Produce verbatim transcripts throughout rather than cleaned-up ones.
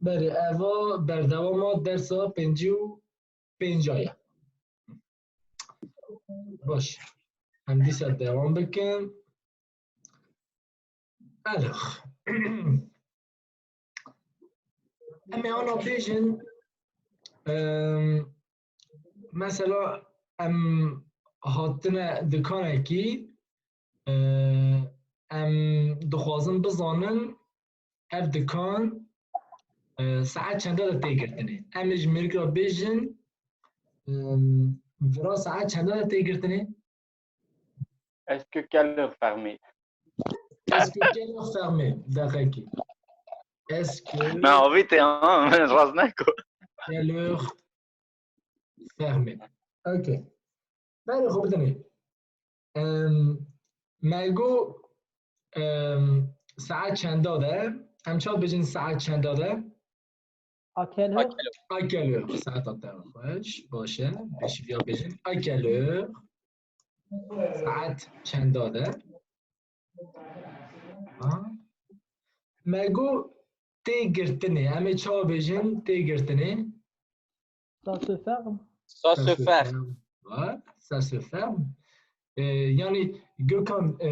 Berê, eva berdewama dersa pêncî û pênca ye. Baş. Em dîsa dewam bikin. Alors. Em ê ana bêjin, em, mesela em hatine dikanekî, e, em dixwazin bizanin ev dikan, e, saet çenda de tê girtinê. Em ê ji mêrik re bêjin, em, vira saet çenda de tê girtinê? Est-ce que quelle heure fermé? Est-ce que quelle heure fermé? Deqekî. Est-ce que Me avî te ha, min rast neko. quelle heure fermé? Ok. Berê xwe bidinê. Em, me got, em, saet çenda de? Em çawa bêjin saet çenda de? À quelle heure? À quelle heure? Saeta te xweş, baş e. Pêşiviya bêjin. À quelle heure? Saet çenda de? Ha? Me got tê girtinê. Em ê çawa bêjin tê girtinê? Ça se ferme. Ça se ferme. Ouais, ça se ferme. E, yani Gökhan, e,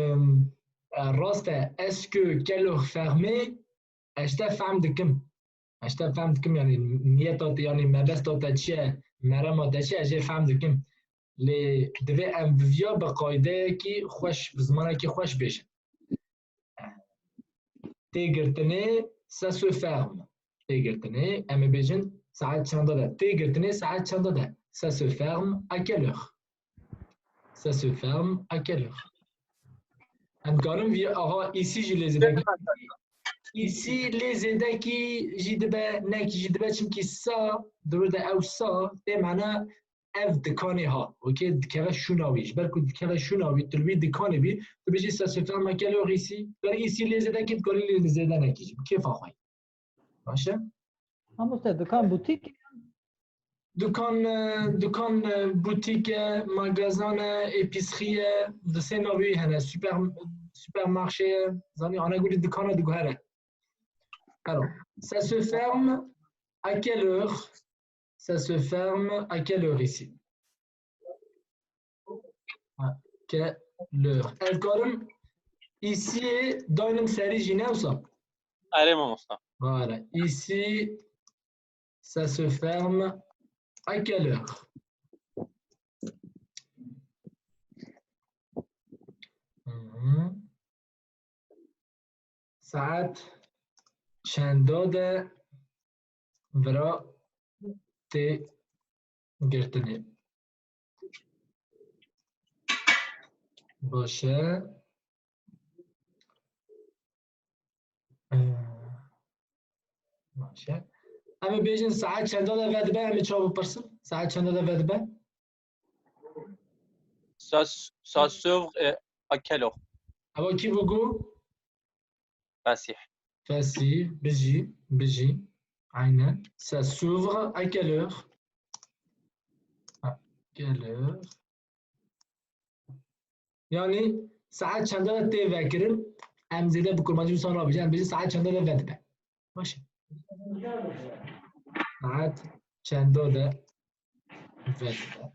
e, rast e, est-ce que quelle heure fermé? Ez te fehm dikim. Ez te fehm dikim, yani niyeta te, yani mebesta te çi ye, merema te çi ye, ez ê fehm dikim. Lê divê em viya bi qaydeyekî xweş, bi zimanekî xweş bêjin. Tê girtinê, ça se ferme. Tê girtinê, em ê bêjin saet çenda de. Tê girtinê saet çenda de. Ça se ferme à quelle heure? Ça se ferme à quelle heure? Em karin vî aha îsî jî lê zêdekî. Îsî lê zêdekî jî dibe, nek jî dibe, çimkî ça, di wir de ew ça, tê mana ev dikanê ha. Okey, dikeve şûna wî. Ji ber ku dikeve şûna wî, tu li wî dikanê bî, tu bêjî ça se ferme à quelle heure îsî? Ber îsî lê zêdekî dikarî lê zêde nekî jî. Bi kêfa xwe. Baş e? Mamoste, dikan butîk e? Dukan, e, dukan, e, butîk e, magazan e, êpîsxî ye, di sê navî hene, super, supermarché ye, zanî, anegurî dikana diguhere. Alors, ça se ferme à quelle heure? Ça se ferme à quelle heure ici? À quelle heure? Ez karim îsiyê daynim serî jî, ne wisa? Erê mamosta. Voilà. Ici, ça se ferme à quelle heure? Mhm. Saet çenda de vira tê girtinê? Baş e. Ee, baş e. Em ê bêjin saet çenda de vedibe, em ê çawa bipirsin? Saet çenda de vedibe? Ça, ça s'ouvre, euh, à quelle heure? Ewa kî bû got? Fesîh. Fesîh, bijî, bijî. Aynen. Ça s'ouvre à quelle heure? À quelle heure? Yani saet çenda de tê vekirin? Em zêde bi kurmancî wisa nabêjin. Em bêjin saet çenda de vedibe. Baş e. Saet çenda de vedibe?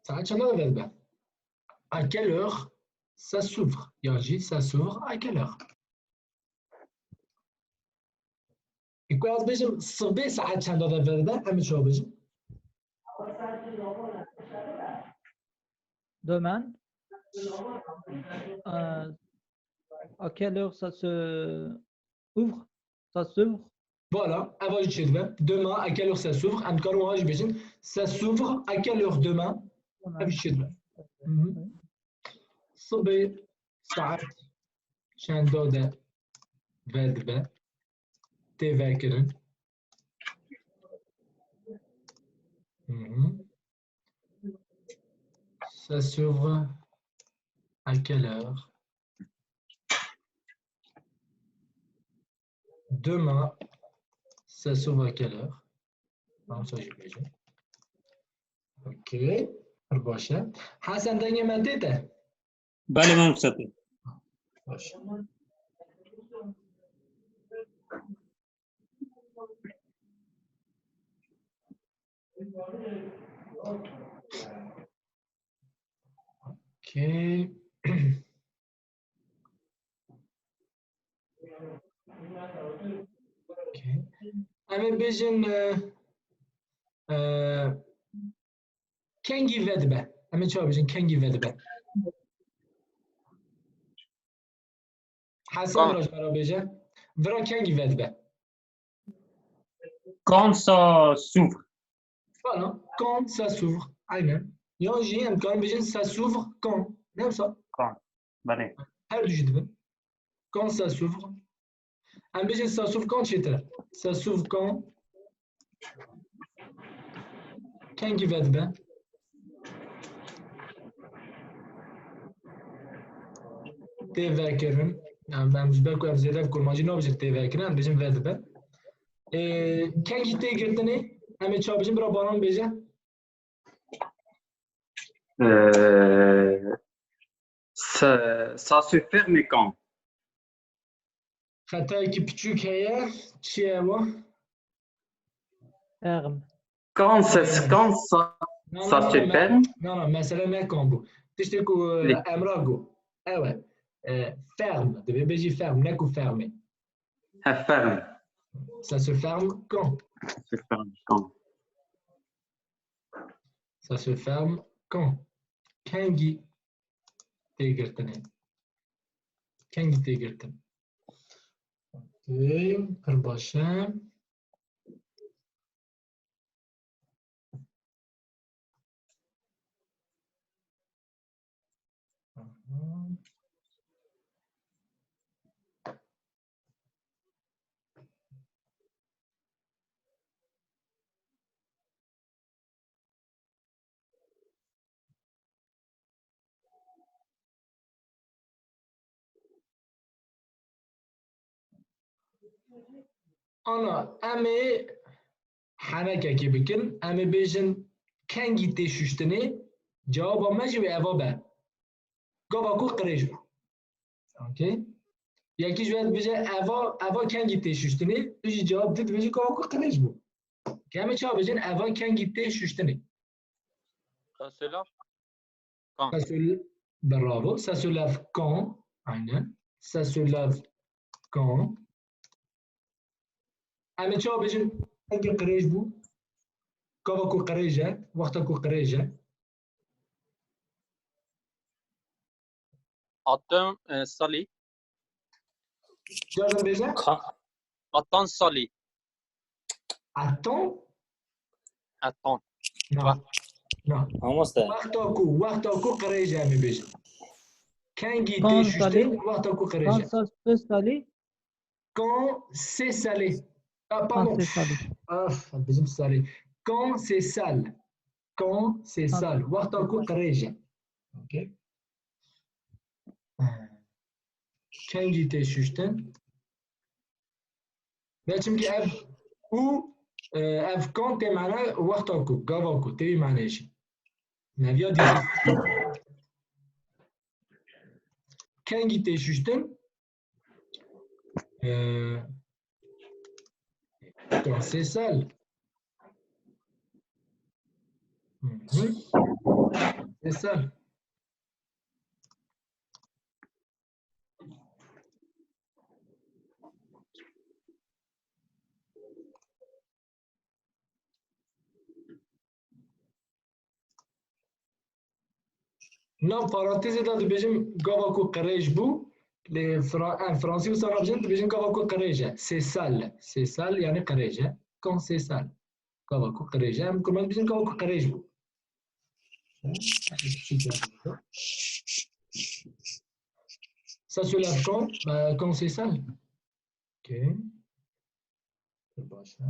Saet çenda de vedibe? À quelle heure ça s'ouvre? Yan jî ça s'ouvre à quelle heure? Ê ku ez bêjim sibê saet çenda de vedibe, em ê çawa bêjin? Demain. Euh, à quelle heure ça se ouvre? Ça s'ouvre? Voilà, eva jî çêdibe. Demain, à quelle heure ça s'ouvre? Em dikarin wiha jî bêjin. Ça s'ouvre à quelle heure demain? Ev jî çêdibe. Mhm. Sibê saet çenda de vedibe? Tê vekirin. Mhm. Ça s'ouvre à quelle heure? Demain, ça s'ouvre à quelle heure? Tamam, ça je vais. Ok. Pir baş e. Hesen, dengê me tê te? Belê, mamoste. Baş. Okay. Okay. Em ê bêjin, e, e, kengî vedibe. Em ê çawa bêjin? Kengî vedibe. Hesen Kan. Vira ji me re bêje. Vira kengî vedibe. Quand ça s'ouvre. Voilà. Quand ça s'ouvre. Aynen. Yan jî em karin bêjin ça s'ouvre quand. Ne wisa? Quand. Belê. Her du jî dibin. Quand ça s'ouvre. Em bêjin ça s'ouvre quand çêtir e. Ça s'ouvre quand. Kengî vedibe. Tê vekirin. Yani em ji ber ku ev zêde bi kurmancî nabêjin tê vekirin, em bêjin vedibe. Ê, kengî tê girtinê, em ê çawa bêjin, bira Baran bêje. Euh, ça, ça se ferme quand? Xetayekî piçûk heye, çi ye ewa? Ferme. Quand, c'est- quand ça, Na, ça na, se na, me- ferme? Na, na, mesele ne kan bû. Tiştê ku e, Lê- Emrah got. Ew e. E, ferme. Divê bêjî ferme, ne ku fermé. He, ferme. Ça se ferme quand? Se ferme quand? Ça se ferme quand? Kengî tê girtinê. Kengî tê girtin. Okey, pir baş e. Aha. Ana, em ê henekekê bikin, em ê bêjin kengî tê şuştinê, cewaba me jî wê eva be. Gava ku qirêj bû. Okey? Yekî ji we dibêje eva, eva kengî tê şuştinê, tu jî cewab didî dibêjî gava ku qirêj bû. Ke em ê çawa bêjin eva kengî tê şuştinê? Ça se lave. Ça se, bravo. Ça se lave quand? Aynen. Ça se lave quand? Em ê çawa bêjin? Eke qirêj bû? Gava ku qirêj e, wexta ku qirêj e. Attends, euh, Sally. Cazim bêje? Ka- Attends, Sally. Attends? Attends. Na. Na. Mamoste. Wexta ku, wexta ku qirêj e em ê bêjin. Kengî tê Quand şuştin, salî? Wexta ku qirêj Quand e. ça se salî? Quand c'est salé. Ah, Quand pardon. c'est salî? Ah, bizim salé. Quand c'est sale. Quand c'est Quand sale. Wexta ku qirêj e. Ok. Kengî tê şuştin. Ne çimkî ev û, e, ev kan tê mane wexta ku, gava ku, tê wî mane jî. Neviya dî. Kengî tê şuştin. E, quand c'est sale. Mhm. C'est sale. Nav parantezê de dibêjim gava ku qirêj bû, lê Fra- em fransî wisa nabêjin, dibêjin gava ku qirêj e. C'est sale. C'est sale yani qirêj e. Quand c'est sale. Gava ku qirêj e. Em kurmancî dibêjin gava ku qirêj bû. Ça se lave quand? Bah, quand c'est sale. Ok. Pir baş e.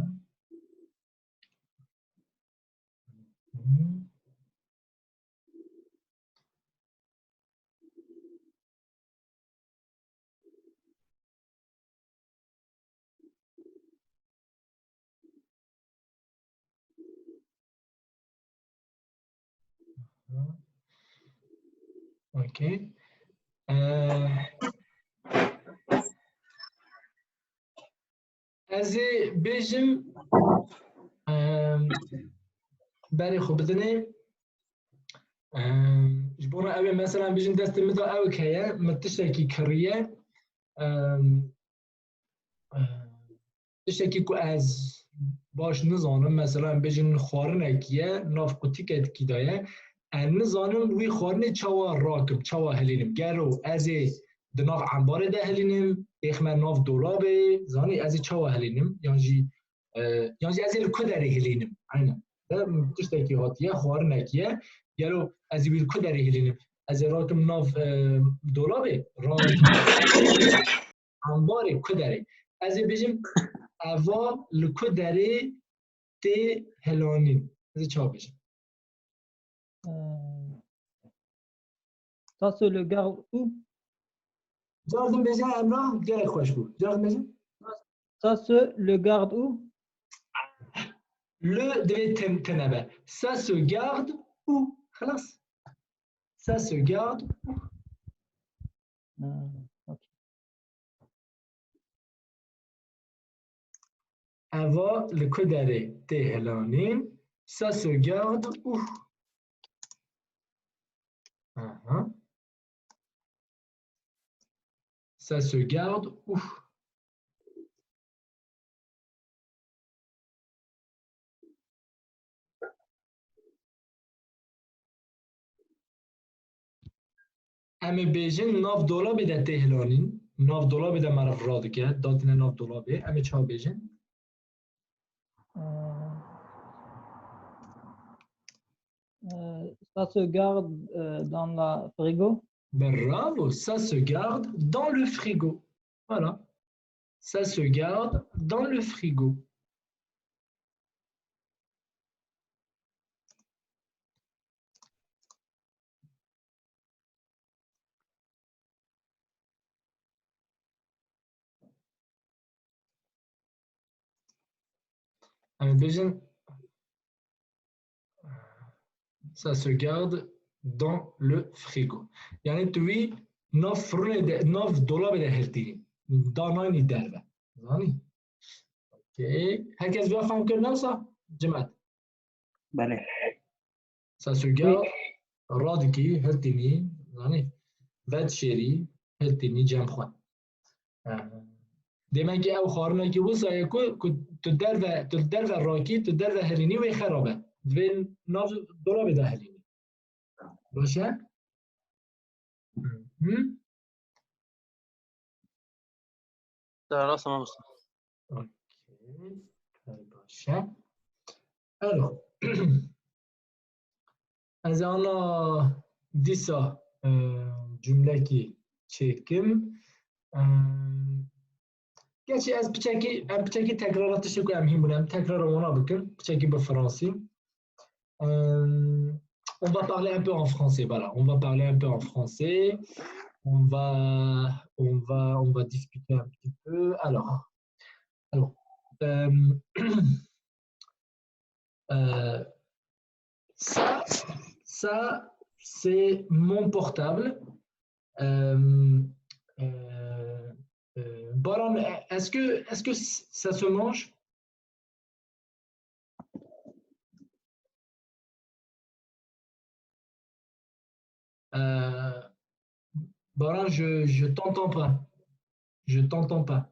Ok. Ee, Ez ê bêjim, em, berê xwe bidinê. Em, ji bo re ew ê, mesela, bêjin destê min de ewk heye, min tiştekî kiriye. Em, em, tiştekî ku ez baş nizanim, mesela, em bêjin xwarinekî ye, nav qutîkekî de ye. Ez nizanim wî xwarinê çawa rakim, çawa hilînim. Gelo ez ê di nav embarê de hilînim, êxme nav dolabê, zanî ez ê çawa hilînim, yan jî, e, yan jî ez ê li ku derê hilînim. Aynen. De tiştekî hatiye, xwarinekî ye. Gelo ez ê wî li ku derê hilînim? Ez ê rakim nav, e, dolabê, rakim embarê ku derê. Ez ê bêjim, eva li ku derê tê hilanîn. Ez ê çawa bêjim? Euh, Ça se le garde où? Cardin bêje Emrah, gelek xweş bû. Cardin bêje? Ça se le garde où? Le divê tin, tine be. Ça se garde où? Xelas. Ça se garde où? Euh, ok. Eva li ku derê tê hilanîn? Ça se garde où? Aha. Ça se garde où? Em ê bêjin nav dolabê de tê hilanîn. Nav dolabê de meriv radike, datine nav dolabê. Em ê çawa bêjin? Euh, euh, ça se garde euh, dans la frigo. Bravo, ça se garde dans le frigo. Voilà. Ça se garde dans le frigo. Em ê bêjin, ça se garde dans le frigo. Yani tu wî nav firûnê de, nav dolabê de hiltînî. Danayînî derve. Zanî? Okey. Herkes vê fehm kir, ne wisa? Cimet. Belê. Ça se garde, radikî, hiltînî, zanî? Vedişêrî, hiltînî cem xwe. Demek ki ew xwarinekî wisa ye ku, ku tu derve, tu derve rakî, tu derve hilînî wê xerab e. Divê nav dolabê de hilînî. Baş e? Hı? Te rast, mamoste. Okey. Baş e. Alors, ez ana dîsa, e, cumlekî çêkim. E, Gerçi ez piçekî, em piçekî tekrara tiştê ku em hîn bûn, em tekrara wana bikin, piçekî bi fransî. Euh, on va parler un peu en français, voilà. On va parler un peu en français. On va, on va, on va discuter un petit peu. Alors, alors, euh, euh, ça, ça, c'est mon portable. Euh, euh, euh, Baran, est-ce que, est-ce que ça se mange ? Euh, Baran, je, je t'entends pas. Je t'entends pas.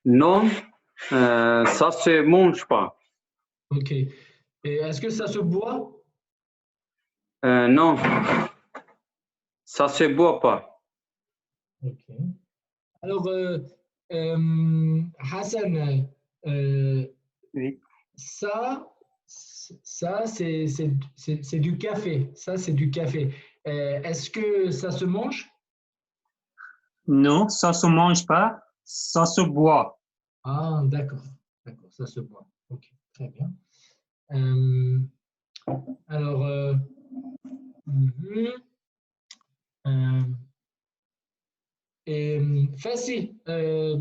Non, euh, ça se mange pas. Ok. Et est-ce que ça se boit ? Euh, non, ça se boit pas. Ok. Alors, euh, euh, Hassan, euh, Oui. Ça, ça c'est, c'est, c'est, c'est du café. Ça, c'est du café. Euh, est-ce que ça se mange ? Non, ça se mange pas, ça se boit. Ah, d'accord. D'accord, ça se boit. Ok, très bien. Euh, alors, euh, mhm. Euh, et, euh, Fassi, euh,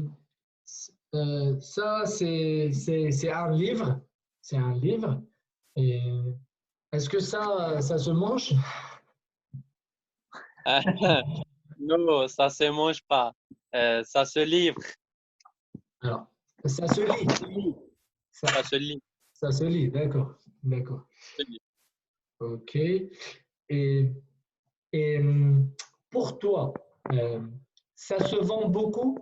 c-, euh, ça, c'est, c'est, c'est un livre. C'est un livre. Et est-ce que ça, ça se mange ? Non, ça se mange pas. Euh, ça se livre. Alors, ça se lit. Ça, Ça se lit. Ça se lit, d'accord. D'accord. Se lit. Ok. Et, et hum, pour toi, euh, ça se vend beaucoup?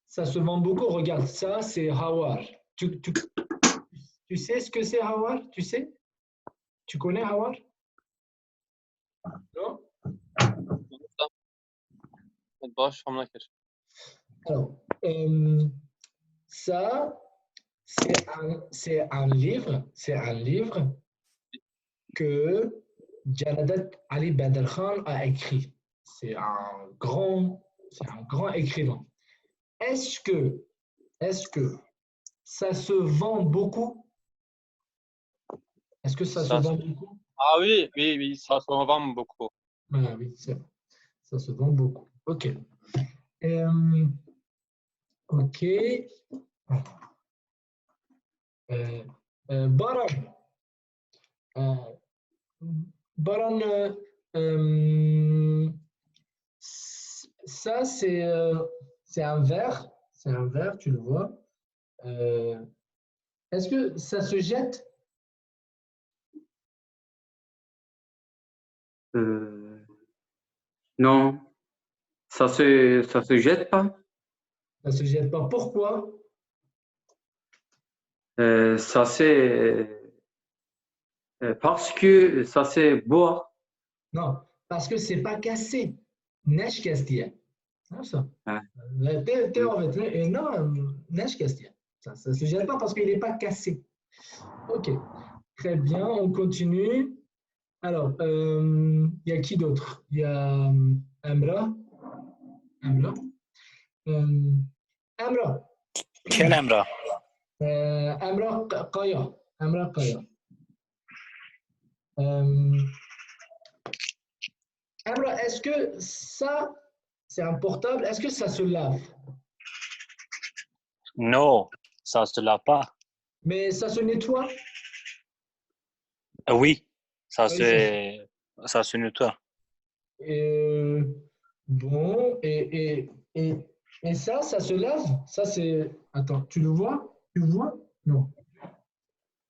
Ça se vend beaucoup. Regarde, ça, c'est hawar. Tu, tu, tu sais ce que c'est hawar? Tu sais? Tu connais hawar? Non? Baş hamle kir. Alors, euh, ça, c'est un, c'est un livre, c'est un livre que Celadet Ali Bedirxan a écrit. C'est un grand, c'est un grand écrivain. Est-ce que, est-ce que ça se vend beaucoup? Est-ce que ça, Ça se se- vend beaucoup? Ah oui, oui, oui, ça se vend beaucoup. Ah oui, c'est bon. Ça se vend beaucoup. Ok. Euh, ok. Euh, euh, Baran. Euh, Baran, euh, euh, ça, c'est euh, c'est un verre. C'est un verre, tu le vois. Euh, est-ce que ça se jette? Euh, non, ça se, ça se jette pas. Ça se jette pas. Pourquoi? Euh, ça c'est euh, parce que ça c'est bois. Non, parce que c'est pas cassé. Neşkestiye. Nasıl? Ha. Te, te avêtine, e, non, neşkestiye. Ça, ça se jette pas parce qu'il n'est pas cassé. Ok, très bien, on continue. Alors, euh, il y a qui d'autre? Il y a euh, Emra. Emra. Euh, Emra. Quel Emra? Euh, Emra K- Kaya. Emra Kaya. Euh, Emra, est-ce que ça, c'est un portable, est-ce que ça se lave? Non, ça se lave pas. Mais ça se nettoie? Euh, Oui, ça Oui, se, ça se nettoie. Euh, bon, et, et, et, et ça, ça se lave? Ça, c'est... Attends, tu le vois? Tu vois? Non.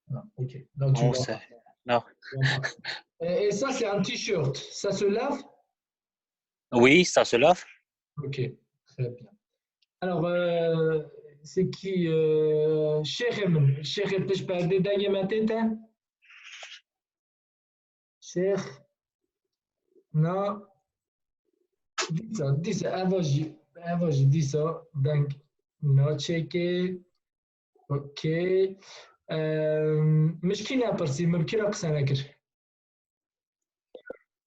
Non, ok. Donc, tu Non, vois c'est- pas. non. Tu vois pas. Et, et ça, c'est un t-shirt. Ça se lave? Oui, ça se lave. Ok, très bien. Alors, euh, c'est qui euh, Cheikh Emre. Cheikh Emre, tu peux aider Dagem à t'éteindre? Cheikh. Non. Dîsa, dîsa, ev jî, ev jî dîsa deng naçêke. Ok. Ehm, min ji kî nepirsî, min bi kî re qise nekir?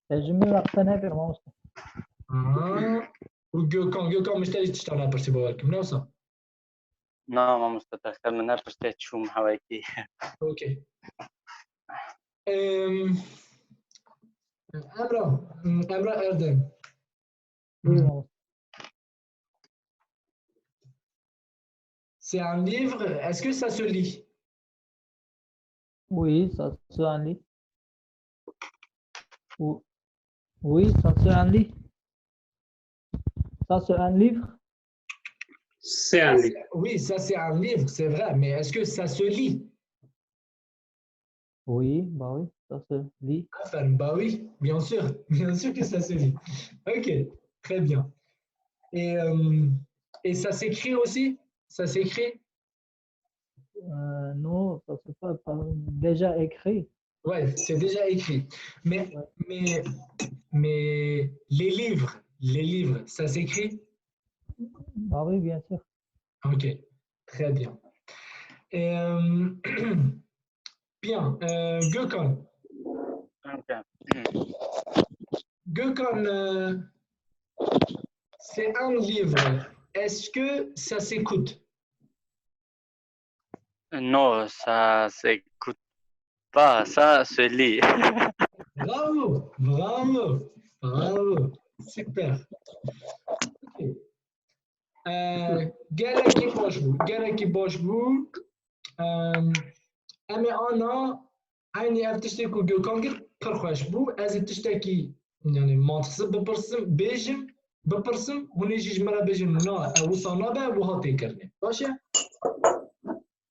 Ez ji min re qise nekirim, mamoste. Aha. Û Gökhan, Gökhan min ji te jî tişta nepirsî, bawer kim, ne wisa? Na, mamoste, te xêr min nepirsê, çûm hewayekî. Ok. Ehm, Emrah, Emrah Erdem. Buyurun. C'est un livre, est-ce que ça se lit? Oui, ça se lit. Ou- Oui, ça se lit. Ça, c'est un livre? C'est un livre. Oui, ça c'est un livre, c'est vrai, mais est-ce que ça se lit? Oui, bah oui, ça se lit. Aferin, bah oui, bien sûr, bien sûr que ça se lit. Ok, très bien. Et, euh, et ça s'écrit aussi? Ça s'écrit? Euh, non, ça se fait pas déjà écrit. Ouais, c'est déjà écrit. Mais, mais, mais les livres, les livres, ça s'écrit? Bah oui, bien sûr. Ok, très bien. Euh, bien, euh, Gökhan. Ok. Gökhan, euh, c'est un livre. Est-ce que ça s'écoute? Non, ça s'écoute pas, ça se lit. Bravo, bravo, bravo. Super. Ok. Ee, gelekî baş bû, gelekî baş bû. Em, em ê ana eynî ev tiştê ku Gökhan kir pir xweş bû. Ez ê tiştekî, yani, mantıksız bipirsim, bêjim. bipirsim, hûn ê jî ji min re bêjin, na, ew wisa nabe, wiha tê kirinê. Baş e?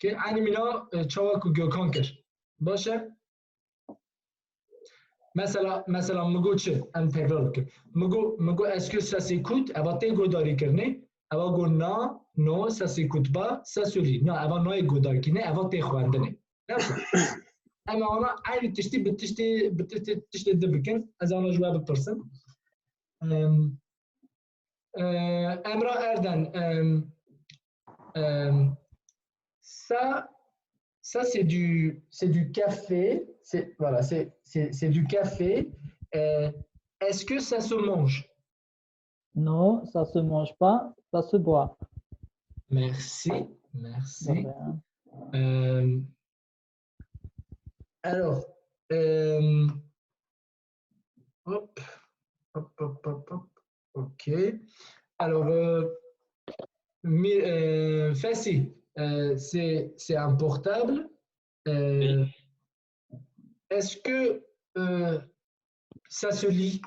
Kê, eynî mîna, e, çawa ku Gökhan kir. Baş e? Mesela, mesela min got çi? Em tekrar bikin. Min got, min got, est-ce que ça s'écoute? Eva tê guhdarî kirinê. Eva got, na, non, ça s'écoute pas, ça se lit. Na, eva nayê guhdarkirine, eva tê xwendinê. Neyse. Em ana eynî tiştî bi tiştî, bi tiştê, tiştê di bikin. Ez ana ji we bipirsim. Em, e, Emrah Erden, em, em, ça, ça c'est du, c'est du café. C'est, voilà, c'est, c'est, c'est du café. Euh, est-ce que ça se mange? Non, ça se mange pas, ça se boit. Merci, merci. De rien. Euh, alors, euh, hop, hop, hop, hop, hop. Ok. Alors, euh, mi- euh, Fessi, euh, c'est, c'est un portable. Euh, est-ce que euh, ça se lit?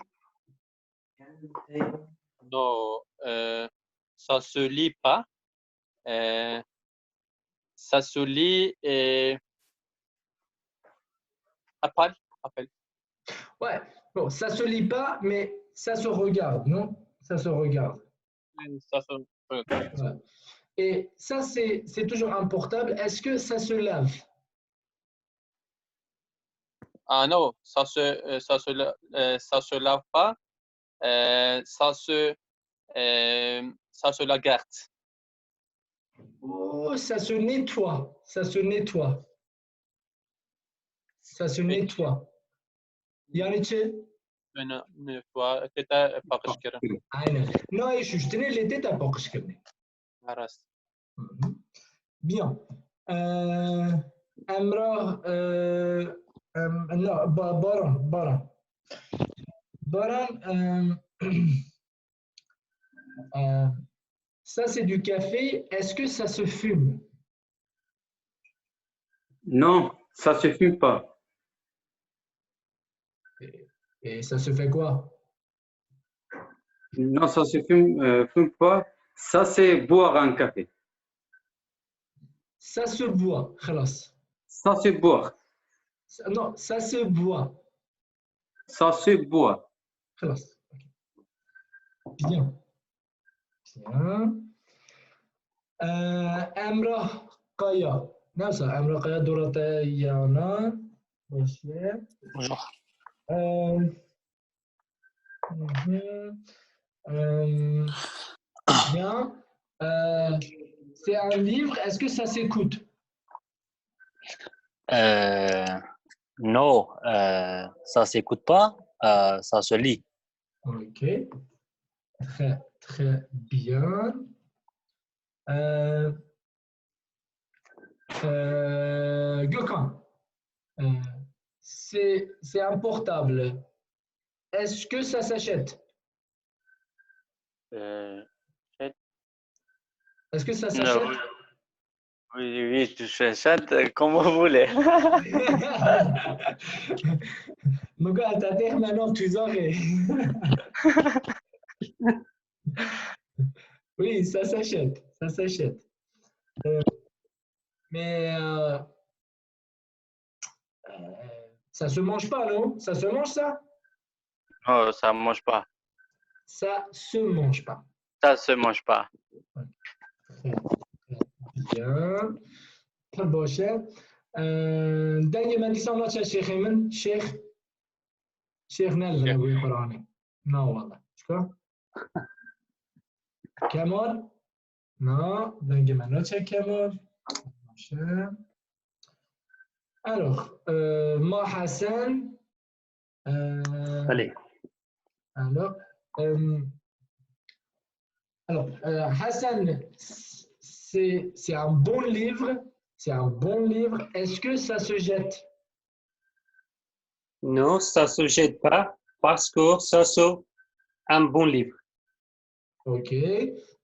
Non, euh, ça se lit pas. Euh, ça se lit et appel, appel. Ouais, bon, ça se lit pas, mais ça se regarde, non? Ça se regarde. Ça se regarde. Ouais. Et ça, c'est c'est toujours un portable. Est-ce que ça se lave? Ah non, ça se, euh, ça se, la- euh, ça se lave pas. Euh, ça se, euh, ça se regarde. Oh, ça se nettoie. Ça se nettoie. Ça se nettoie. Yani çi? Une, une fois, tête paqijkirin. Aynen. Nayê şuştinê lê tête paqijkirinê. Rast. Mhm. Bien. Euh, Emrah, euh, euh, non, Ba- Baran, Baran. Baran, euh, euh, ça c'est du café. Est-ce que ça se fume? Non, ça se fume pas. Et ça se fait quoi? Non, ça se fume, euh, fume pas. Ça, c'est boire un café. Ça se boit, خلاص. Ça, c'est boire. Ça- non, ça se boit. Ça se boit. خلاص. Bien. Bien. Euh, Emrah Kaya. Nasıl? Emrah Kaya, Doroteyana. Baş e. Bonjour. Euh, mhm. Euh, bien. Euh, c'est un livre. Est-ce que ça s'écoute? Euh, non, euh, ça s'écoute pas, euh, ça se lit. Ok. Très, très bien. Euh, euh, Gökhan, euh, c'est, c'est un portable. Est-ce que ça s'achète? Euh, Est-ce que ça non, s'achète? Oui, oui, oui, tu achètes, euh, comme vous voulez. Min got, ez te têxime nav tûzanê. Oui, ça s'achète, ça s'achète. Euh, mais euh, euh, ça se mange pas, non? Ça se mange, ça? Non, ça mange pas. Ça se mange pas. Ça se mange pas. Très, très bien. Pir baş e. Ee, dengê me dîsa naçe şêxê min. Şêx. Şêx ne li vê Qur'anê. Na wala. Çika? Kemal. Na, dengê me naçe Kemal. Baş e. Alors, euh, ma Hesen. Euh, Allez. Alors, euh, alors euh, Hassan, c'est c'est un bon livre. C'est un bon livre. Est-ce que ça se jette? Non, ça se jette pas parce que ça c'est un bon livre. Ok.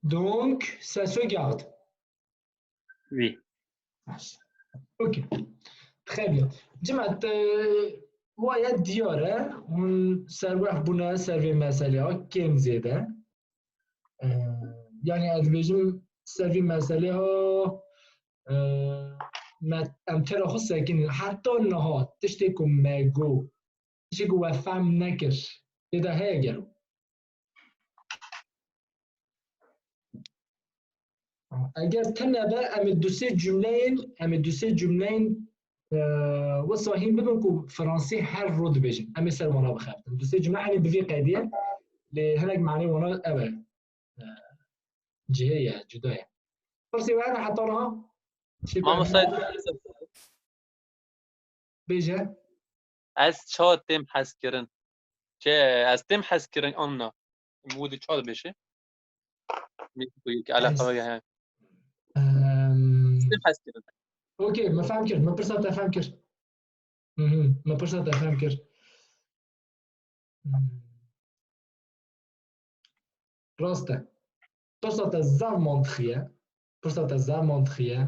Donc, ça se garde. Oui. Ok. Très bien. Cimat, e, waya diyar e. Hûn serwext bûne ser vê meselê ya kêm zêde. E, yanî ez dibêjim ser vî meselê ha, e, me, em têra xwe sekinîn. Heta niha tiştê ku me got, tiştê ku we fehm nekir, tê de heye gelo? Eger tune be, em ê du sê cumleyên, em ê du sê cumleyên, e, wisa hîn bibin ku fransî her roj dibêjin. Em ê ser wana bixebtin. Du sê cumle, yanî bi vî qeydî ye. Lê hinek manê wana ev e. E, cihê ye, cuda ye. Pirsê we hene heta niha? Şêko Mamosta, bêje. Ez çawa têm hezkirin? Çi, ez têm hezkirin an na? Em wî di çawa dibêje? Mî ku yek eleqe Ez, vege he. Em, Têm hezkirin. Okey, me fehm kir. Me pirsa te fehm kir. Mhm, me pirsa te fehm kir. Hmm. Rast e. Pirsa te zaf mantiqî ye. Pirsa te zaf mantiqî ye.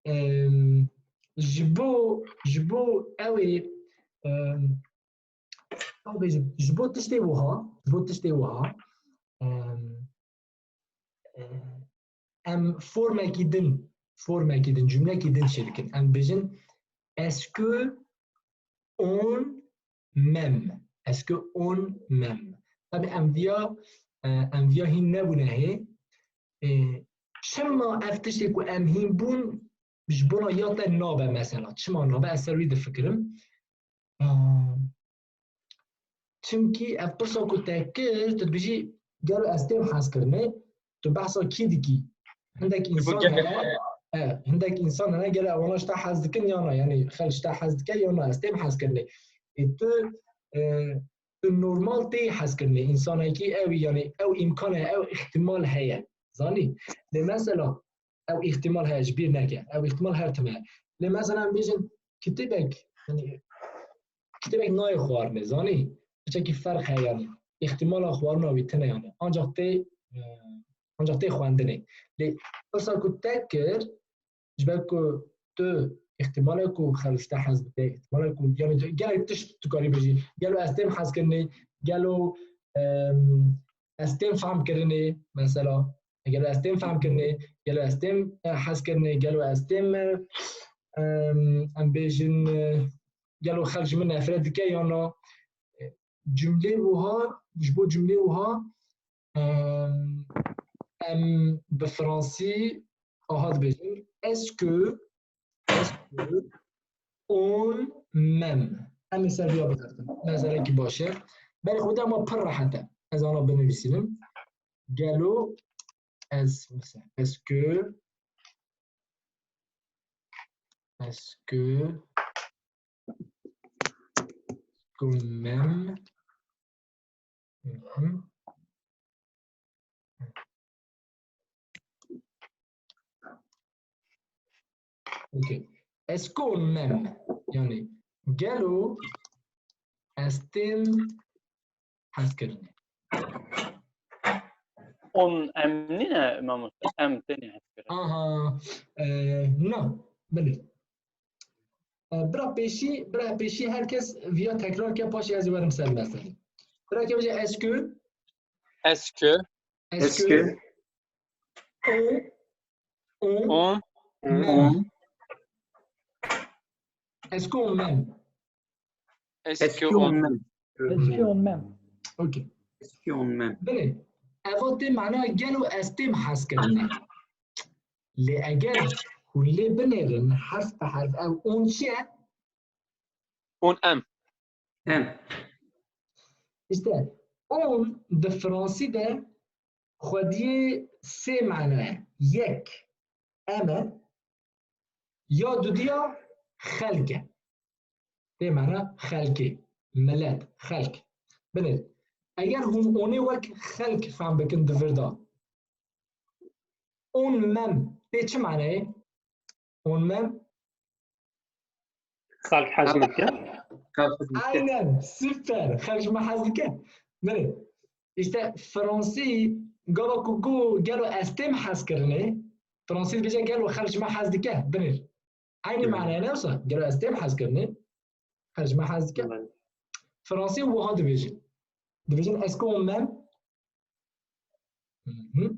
Em, ji bo, ji bo ew ê, em, çawa bêjim, ji bo tiştê wiha, ji bo tiştê wiha, em, em, em formekî din, formekî din, cumlekî din çêdikin. Em bêjin, est-ce que on m'aime? Est-ce que on m'aime? Tabii em viya, e, em viya hîn nebûne hê. E, çima ev tiştê ku em hîn bûn, ji bona ya te nabe mesela? Çima nabe? Ez ser wî difikirim. E, çimkî ev pirsa ku te kir, tu dibêjî, gelo ez têm hezkirinê, tu behsa kî dikî? Hindek Ji bo însan gelek hene, xwe. E, hindek însan hene, gelo ewana ji te hez dikin ya na? Yanî xelk ji te hez dike ya na? Ez têm hezkirinê. Ê tu, e, tu normal tê hezkirinê. Însanekî ew, yanî ew îmkan heye, ew îhtimal heye. Zanî? Lê mesela, ew îhtimal heye, ji bîr neke. Ew îhtimal her tim heye. Lê mesela em bêjin kitêbek, yanî kitêbek nayê xwarinê, zanî? Piçekî ferq heye yanî. Îhtimala xwarina wî tune yanî. Ancaq tê, e, ancaq tê xwendinê. Lê pirsa ku te kir, ji ber ku tu îhtimale ku xelk ji te hez bike, îhtimale ku, yanî tu gelek tişt tu karî bêjî. Gelo ez têm hezkirinê, gelo, em, ez têm fehmkirinê, mesela. Gelo ez têm fehmkirinê, gelo ez têm, e, hezkirinê, gelo ez têm, e, em, em bêjin, e, gelo xelk ji min nefret dike ya na? E, cumlê wiha, ji bo cumlê wiha, em, em bi fransî aha dibêjin, est-ce que, est-ce que on m'aime? Em ê ser vêya bixebtin. Meselekî baş e. Belê xwe dema pir rehet e. Ez ana binivîsînim. Gelo ez, mesela, est-ce que, est-ce que, qu'on m'aime? Mhm. Ok. Est-ce qu'on m'aime? Yanî, gelo ez têm hezkirinê? On em nîne mamoste, em tenê hezkirin. Aha, e, na, belê. E, bira pêşî, bira pêşî her kes viya tekrar ke, paşê ez ê werim ser meselê. Bira ke bêje, est-ce que? Est-ce que? Est-ce que? On, on, On, m'aime. Est-ce qu'on m'aime? Est-ce que on m'aime? Est-ce qu'on m'aime? Ok. Est-ce qu'on m'aime? Belê. Eva tê mana gelo ez têm hezkirinê. Lê eger hûn lê binêrin herf bi herf ev on çi ye? On em. Em. Îşte on di fransî de xwediyê sê mana ye. Yek em e, ya dudiya xelk e. Tê mana xelkê, milet, xelk. Binêr. Eger hûn onê wek xelk fehm bikin di vir de, on m'aime tê çi maneyê? On m'aime? Xelk hez min dike. Xelk hez min dike. Aynen, süper. Xelk ji me hez dike. Binêr. Îşte fransî gava ku got gelo ez têm hezkirinê, fransî dibêje gelo xelk ji me hez dike. Binêr. Eynî Hmm. manaya ne wisa? Gelo ez têm hezkirinê, xelk ji me hez dike. Belê. Fransî wiha dibêjin. Dibêjin, est-ce qu'on m'aime? Hı hı.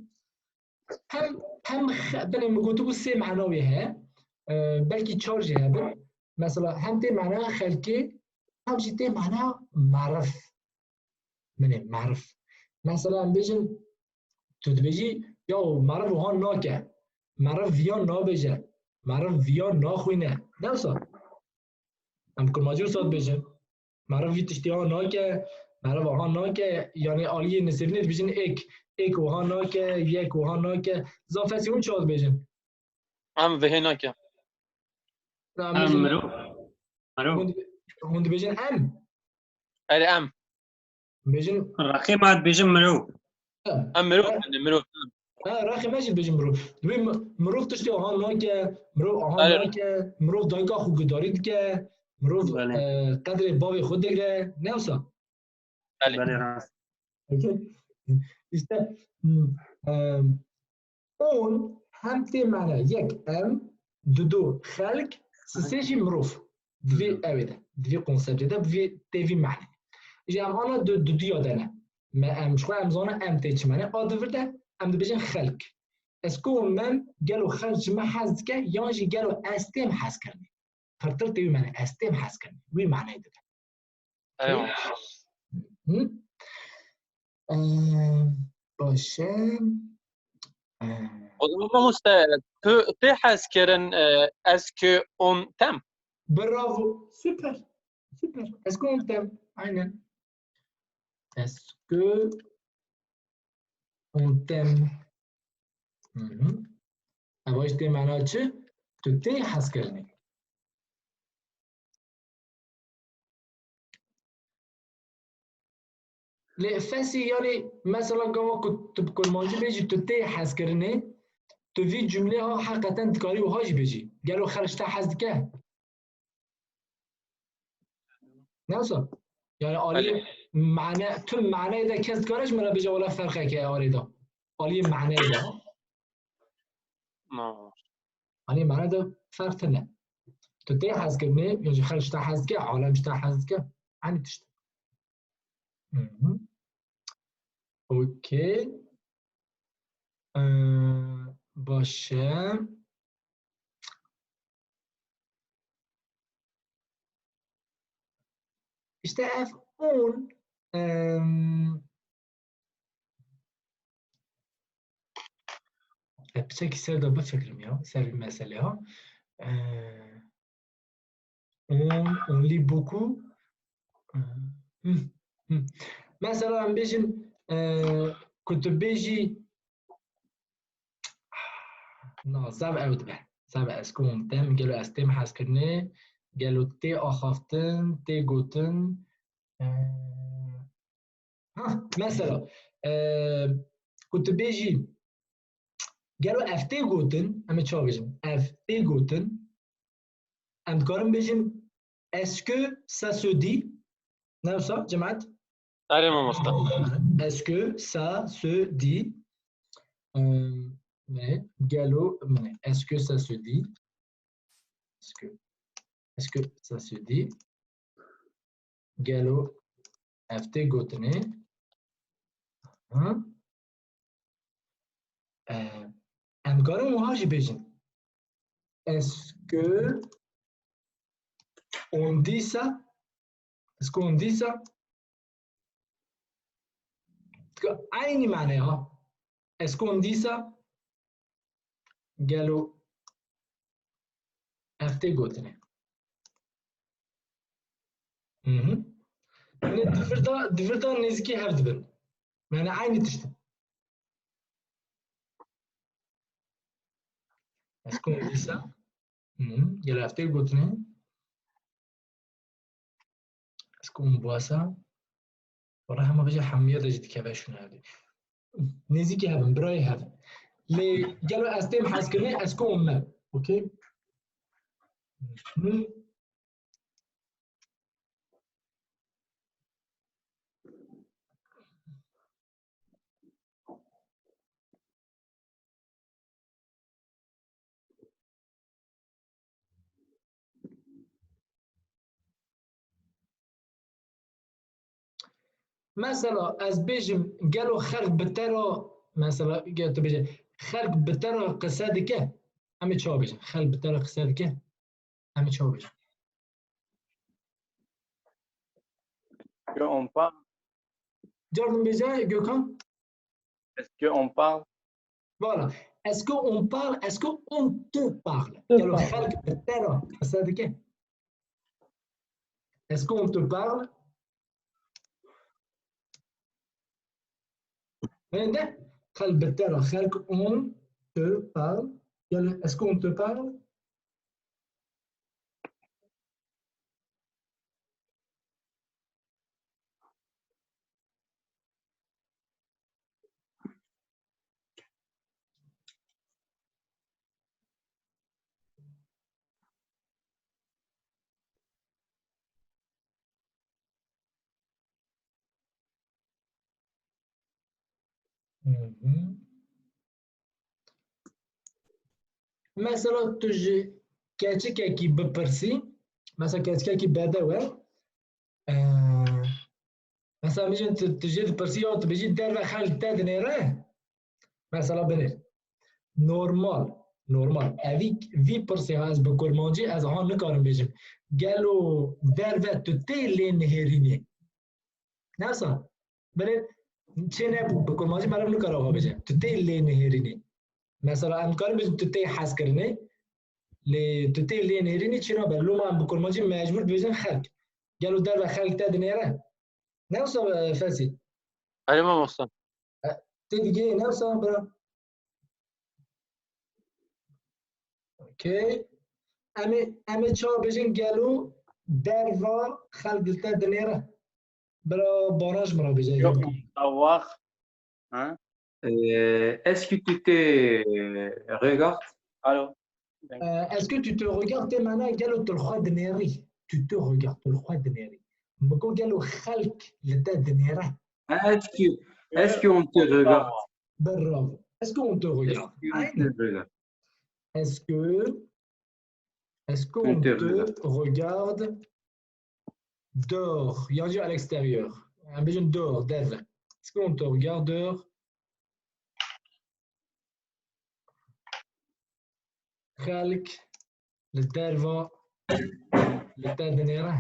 Hem, hem xe-, belê min gotibû sê mana wê heye. E, belkî çar jî hebin. Mesela hem tê mana xelkê, hem jî tê mana meriv. Belê, meriv. Mesela em bêjin, tu dibêjî, ya meriv wiha nake. Meriv viya nabêje. Meriv viya naxwîne. Ne wisa? Em kurmancî wisa dibêjin. Meriv vî tiştî ha nake, meriv aha nake, yanî aliyê nisêbinê dibêjin êk. Êk wiha nake, yek wiha nake. Zafesî hûn çawa dibêjin? Em vihê nake. Na, em Em bêjin mirov. Mirov. Hûn dibe-, hûn dibêjin em? Erê, em. Bêjin Rexê me dibêjin mirov. Em mirov, Ha. em mirov. Ha, rexê me jî dibêjin mirov. Dibê mi-, mirov tiştê aha nake, mirov aha Belê. nake, mirov dayika xwe gudarî dike, mirov, Belê. e, qedrê bavê xwe digre. Ne wisa? Belê. Belê rast. Okey. İşte, hmm, e, on hem tê mane yek em, dudu xelk, sisê jî mirov. Divê Hı. ew ê de, divê konseptê de, divê tê vî mane. Ji em ana du, duduya de ne. Me em ji xwe em zana em tê çi mane. A di vir de em dibêjin xelk. Ez ku mem gelo xelk ji me hez dike yan jî gelo ez têm hez kirinê. Pirtir tê wî mane, ez têm hez kirinê. Wî maneyê dide. Eyvallah. Hı? Ee, baş e. Ee, O zaman mamoste, tu tê hez kirin, e, est-ce que on t'aime? Bravo. Süper. Süper. Est-ce que on t'aime? Aynen. Est-ce que on t'aime? Hı hı. Ev işte mana çi? Tu tê hez kirinê. Lê fesî, yanî mesela gava ku tu bi kurmancî bêjî tu tê hezkirinê, tu vî cumlê ha heqeten dikarî wiha jî bêjî. Gelo xelk ji te hez dike? Ne wisa? Yani alî Belê. mane, tu maneyê de kes dikare ji min re bêje wela ferqek heye arê de. Alî maneyê de. No. Hani mane de ferq tine. Tu tê hezkirinê, ya jî xelk ji te hez dike, alem ji te hez dike. Hani tişt. Hı hı. Okey. Ee, baş e. İşte ev on, em, e, piçekî ser de bifikirim ya, ser bir mesele ha. E, on, on lit beaucoup. E, hı, hı. Mesela em bêjin, e, ku tu bêjî, Na, zaf ew dibe. Zaf ez ku hûn tem, gelo ez têm hezkirinê, gelo tê axaftin, tê gotin. Ee, ha, mesela, ee, ku tu bêjî, gelo ev tê gotin, em ê çawa bêjin? Ev tê gotin, em dikarin bêjin, est-ce que ça se dit? Ne wisa, cemaat? Erê mamosta. Est-ce que ça se dit? Euh, ne, gelo, ne, est-ce que ça se dit? Est-ce que, est-ce que ça se dit? Gelo, ev tê gotinê. Hı? Ee, em dikarin wiha jî bêjin. Est-ce que on dit ça? Est-ce qu'on dit ça? Tika eynî mane ha. Est-ce qu'on dit ça? Gelo ev tê gotinê. Hı hı. Yani di vir de, di vir de nêzîkî hev dibin. Yani aynı tişt in. Est-ce qu'on dit ça? Hı hı. Gelo ev tê gotinê. Est-ce qu'on boit ça? Wala hema bêje hemiya de jî dikeve şûna hevdî. Nêzîkî hev in, birayê hev in. Lê gelo ez têm hezkirinê, est-ce qu'on m'aime? Okey? Hı. Mesela ez bêjim, gelo xelk bi te re Mesela, ge tu bêje, xelk bi te re qise dike. Em ê çawa bêjin? Xelk bi te re qise dike. Em ê çawa bêjin? Que on parle. Car din bêje, Gökhan. Est-ce que on parle? Voilà. Est-ce que on parle? Est-ce que on te parle? Te Gelo parle. xelk bi te re qise dike? Est-ce qu'on te parle? Hinde? Xelk bi te re, xelk on te parle. Gelo, est-ce qu'on te parle? Mhm. Mesela tu ji keçikekî bipirsî, mesela keçikekî bedew e, e, mesela bêjin tu, tu jê dipirsî ya tu bêjî derve xelk te dinêre. Mesela binêr. Normal, normal. Evî, vî pirsê ez bi kurmancî ez ha nikarim bêjim. Gelo derve tu tê lê nihêrînê? Newsa. Belê çê nebû. Bi kurmancî meriv nikare wa bêje. Tu tê lê nihêrînê. Mesela em karin bêjin tu tê hezkirinê. Lê tu tê lê nihêrînê çi nabe? Loma em bi kurmancî mecbûr dibêjin xelk. Gelo derve xelk te dinêre? Newsa, e, Fesî? Erê mamosta. Tê digê newsa bira. Okey. Em ê, em ê çawa bêjin gelo derva xelk li te dinêre? Bira Baraj min re bêje. Que on savoir. Hein? Euh, est-ce que tu te regardes? Allô? Euh, est-ce que tu te regardes? Tê mane gelo tu li xwe dinêrî? Tu te regardes, tu li xwe dinêrî. Min got gelo xelk li te dinêre? Est-ce que, est-ce qu'on te regarde? Bravo. Est-ce qu'on te Est-ce regarde? qu'on Aynen. te regarde? Est-ce que, est-ce qu'on te te regarde dehors? Yan jî à l'extérieur. Em bêjin dehors, derve. Est-ce qu'on te regarde dehors? Xelk li derva li te dinêre.